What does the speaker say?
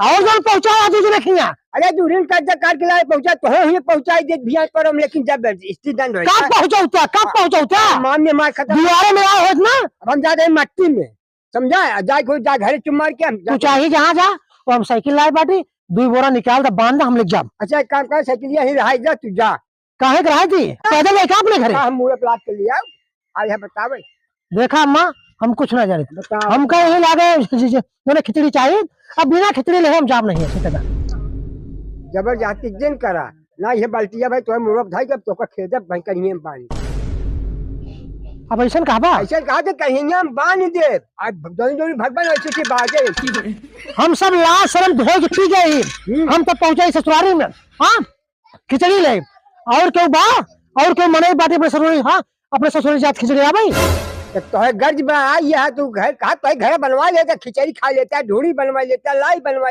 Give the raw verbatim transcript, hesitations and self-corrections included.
और जौन पहुँचावा, दूसरे खिया। अरे, दूरिन कर्जा काट के लाए पहुँचा, तोहे ही पहुँचाई देत भिया पर हम, लेकिन जब स्थिति दंड होई कब ना। पहुँचौता, कब पहुँचौता? माम में मार खत्म। दुआरे में आए होत ना। अब हम जा रहे मट्टी में, समझा? आ जाए कोई जा घरे चुम्मार के हम तू जा। चाहे जहाँ जा, वो हम साइकिल लाए बाटी, दुई बोरा निकाल द, बांध द, हम लेके जाब। अच्छा, एक काम कर, साइकिल यहीं रहाई जा, तू जा। काहे के रहाई थी? पैदल जाए का अपने घरे? का हम मुँह प्लाट के लिए आओ? आ, यह बतावे। देखा अम्मा, हम कुछ ना जाने। बताओ। हमका यही लागे, ज-, ज-, ज-, जोने खिचड़ी चाहिए, अब बिना खिचड़ी ले हम जाब नहीं है, सीधा। जबरदस्ती जिन करा, ना ये बल्टिया भाई, तोहे मुड़वा धाई, जब तोका खेदे भाई करिए हम पानी। अब ऐसन कहबा? ऐसे कहा कि कहीं हम बांध दे, आज दोनों जोड़ी भगवान ऐसे से बाजे। हम सब लाज शर्म धोए के पी गए ही। हम्म। हम तो पहुंचे ससुरारी में, हाँ, खिचड़ी ले, और क्यों बा, और क्यों मनई बाटे अपने ससुरारी, हाँ, अपने ससुरारी जात खिचड़ी आ भाई। तो तोहे गर्ज बा, यह तू घर, कहा तोहे घर बनवा लेता, खिचड़ी खा लेता, ढोड़ी बनवा लेता, लाई बनवा लेता।